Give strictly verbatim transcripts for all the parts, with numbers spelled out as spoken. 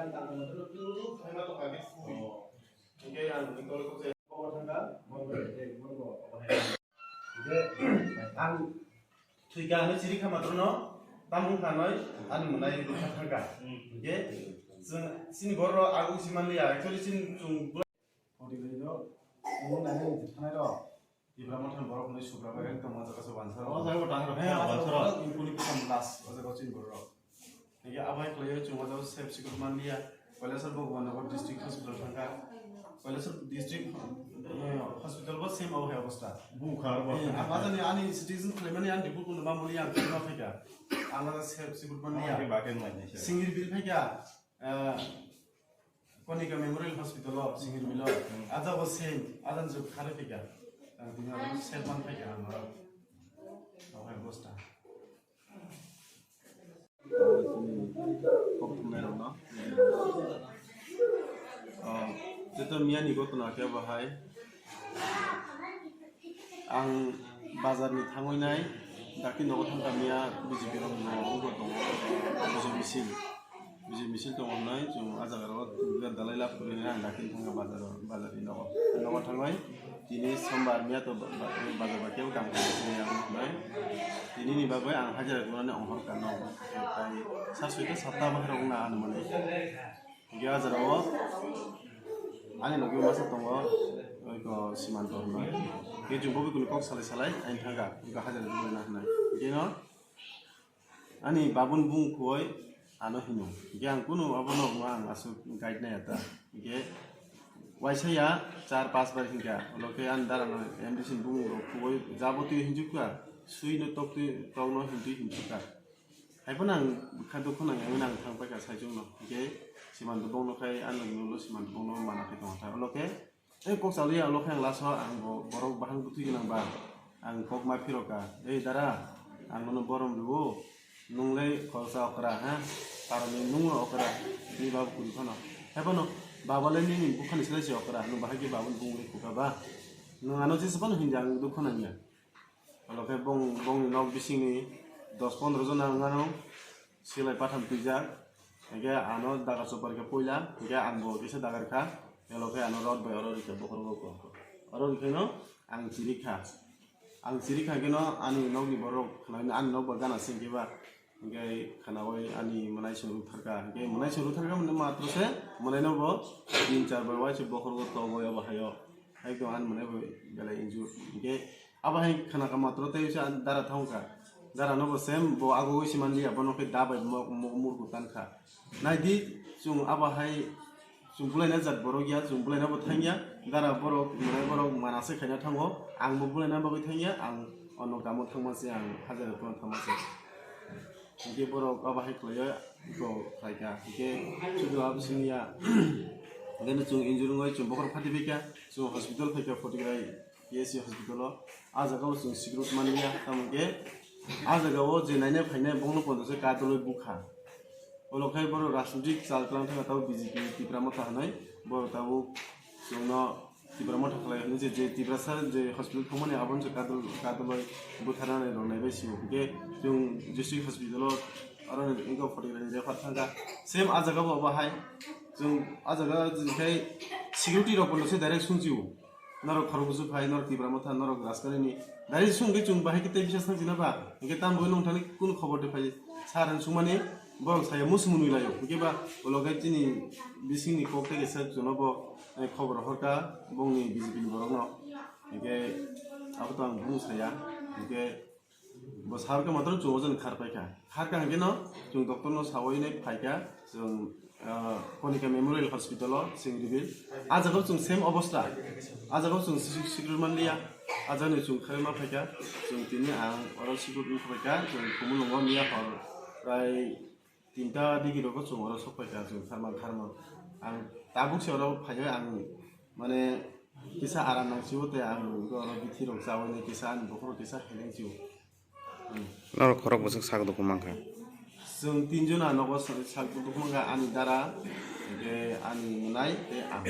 Ang thwikha hinwi siri kha matrono, tamung kha hinwi ani mwnai rwkha thangkha. Hinkhe chwng chini borok rok aguk si manliya, actually chini chwng. Photo bai do, omo nai nai thanai rok. Tipra Motha ni borok hwnwi Supra bai tongma jaga se wansaro. O jaga bo dakhra. He, o jaga wansaro. Bo uniform last, o jaga chini borok. Hinkhe abo hai khlaiwi chwng o jaga safe secure manliya. Kailasor Bhagwan Nagar District Hospital thangkha. Kailasor District, eh, Hospital bo same abo hai obostha. Bukha abo. Eh, ang ajani ani citizen khlaimani ang report kono mamuli ang khlai ma phaikha. Ang o jaga safe secure manliya. Singir bil phaikha. Ah, Konika Memorial Hospital o, Singir Milo, hmm, aja bo same, adan jok khare pika. Ang tini adan same man pika ang oro. Oke, bosta. Kok thumnai rok no. Oh, jeto miya ni gotona khe bahai. Ang bazar ni thangwi nai, dakti nogo thangkha miya B J P rok no wngbo tongo, Bijay misil, Bijay misil tongo hwnwi chwng ah jaga o dalai lab kwrwi hwnwi ang dakti thangkha bazar o, bazar ni nogo, nogo thangwi tini sombar miya to ba-, ba-, bazar bai kebo kam khainai hwnwi tini ni bagwi ang hajira rwnani ongkhor kha no, tai sa soi ta sapta bahai rok wngna anw mani. Hinkhe ah jora o ani logi masa tongo, oiko Simanto hwnwi. Hinkhe chwng bo bikuni kok salai salai ani thangkha, hinkhe hajira rwna hwnwi. Hinkhe no ani babun bung khuoi ano hino. Hinkhe ang kunu abono ang aswk guide naiya ta. Hinkhe waisa ya char pas bar hinkha, ulo khe ani dara no M D C ni bumung rok khuoi jabotwi hinjukha, sui no toktwi tokno hintwi hinjukha. Haiphano ang bwkha dukhu nangya hwnwi ang thang paikha saichung no. Hinkhe Simanto bongno khai ang nokni ulo Simanto bongno mana khai tongkha. Ulo khe, eh, kok chalwi ya ulo khe ang last o ang bo borok bahang bwtwi gwnang ba ang kok ma phirokha. "Ei dara, ang nono borom rwo, nwng le khoroksa okra ha, parani nwng o okra, ni babu kwrwi phano." Haiphano baba le nini bukhani slai se okra, nwng bahai khe babuni bung le khukha ba? Nwng ano jesa phano hinja ang dukhu nangya. Alo khe bong, bongni nok bisingni dos pondro jona wngmano, silai patham twijak. Hinkhe ano dagar chopar khe puila, hinkhe ang bo kisa dagar kha. Alo khe ano rot bai oro rikha bokhorogo ko. Oro rikhaino ang chirikha. Ang chirikha kheno ani nokni borok khwlaino ani nok bai gana singkhe ba. Hinkhe khwnaui ani mwnaisong rwtharkha. Hinkhe mwnaisong rwtharkha hwnwi matro se mwnaino bo tin char bar waisa bokhorogo togwi obo haio. Ekdom ani mwnai bo belai injure. Hinkhe abo hai khwnakha matro tei se ani dara thangkha. Dara no bo same bo agogwi se manliya, bono khe da bai mo-, mo-, murku tankha. Naidi chwng abo hai chwng bulaina jat borok ya, chwng bulaina bo thangya. Dara borok, mwnai borok mana se khaina thango. Ang bo bulaina bagwi thangya, ang ono kamo thangma se, ang hajara phano thangma se. Hinkhe borok abo hai khlaiya, iko khlaikha. Hinkhe sudu abo siniya. Hinkhe chwng injure wngwi chwng bokhorok phati phaikha, chwng hospital phaikha Photigrai P S C hospital o. Ah jaga o chwng security manliya, tamo hinkhe ah jaga o je naina phainai bongno pondo se kadolwi bukha. Olo khai borok rajnitik chal tlang thangkha tabo B J P Tipra Motha hinwi, borok tabuk chwngno Tipra Motha khlai hwnwi je, je Tiprasa je hospital thangmani abono se kadol, kadolwi butharnani rwnai bai sio. Hinkhe chwng district hospital o aro wngkha Photigrai ni refer thangkha. Same ah jaga bo obo hai chwng ah jaga khai security rok bono se direct sungsio. Norok khorok bwswk phai, norok Tipra Motha, norok Rajkari ni. Direct sungwi chwng bahai khe tei bisa thang sina ba? Hinkhe tamo nung thani kunu khobor de phai. Sir ang sungmani borok saya musu munwi laio. Hinkhe ba ulo khe chini bisingni kok tei kaisa chwngno bo, eh, khobor horkha bongni B J P ni borokno. Hinkhe abo to ang bung saya. Hinkhe bo sir khe matwr chwng o jani khar paikha. Khar kha hinkhe no chwng doctor no sawi nai phaikha. Chwng, ah, Konika Memorial Hospital o Singribil. Ah jaga o chwng same obostha. Ah jaga o chwng sik-, sikir manliya. Ah jani chwng kharwi ma phaikha. Chwng tini ang oro sikir wng phaikha. Chwng Khumulwngo miya hor prai tinta digi rogo chwng oro sok paikha, chwng tharmang tharmang. Ang tabuk se oro phaiwi ang, mane, kisa aram nang sio tei ang oro bithi rok chawi nai kisa ani bokhorok kisa heleng sio. Hmm. Norok khorok bwswk sak dukhu mankha? Chwng tinjon nogo sak dukhu mankha, ani dara, hinkhe ani mwnai tei ang.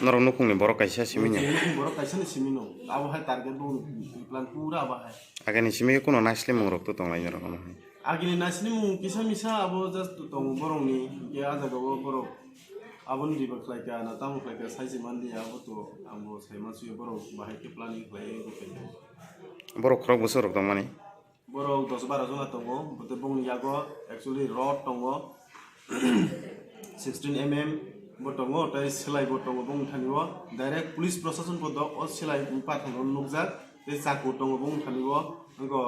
Norok nukhungni borok kaisa simi ni? Chwng nukhung borok kaisa ni simi no. Abo hai target bo plan pura abo hai. Agini simi khe kuno naislemung rok to tonglai norok omo hai? Agini naisini mung kisa misa abo just tongo borokni, hwnkhe ah jagao borok aboni riba khlaika na tamo khlaika saisi manliya, abo to angbo saima suyo borok bahai khe planning khlaiwi rwkhaikha. Borok khorok bwswk rok tongmani? Borok dos baro jona tongo, bote bongni yago actually rod tongo, sixteen M M bo tongo, tei selai bo tongo bongni thani o. Direct police proshashan bo do o selai pathang rok nukjak, tei chaku tongo bongni thani o. Wngkha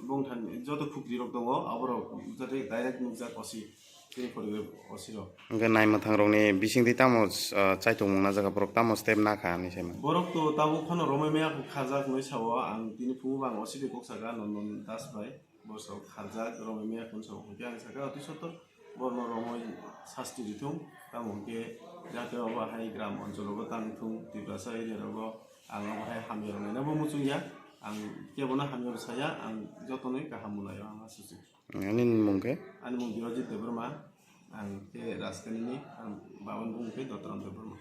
bongni thani joto khukri rok tongo, aborok jate direct nukjak osi, tei khorwi osi rok. Hwnkhe naimwthang rokni bisingtwi tamo, ah, chaitung mungna jaga borok tamo step nakha hinwi saimano? Borok to tabuk phano romwi maya kharjak hinwi sao, ang tini phungo bo ang osi bai kok saka, Nondan Das bai. Borok kharjak, romwi maya kung sao, hwnkhe ang saka, "Oti sotor, borno romwi sasti rithung, tamo hwnkhe jate obo hai gram onchologo tang thung, Tiprasa area rogo ang obo hai hamya rok nainabo muchungya, ang kebono hamya rok saya, ang jotono kaham mwnai o ang aswk." Ani mung khe? Ani mung Birajit Debbarma, ang khe Rajkhanini, ang babani bumung khe Dotoram Debbarma.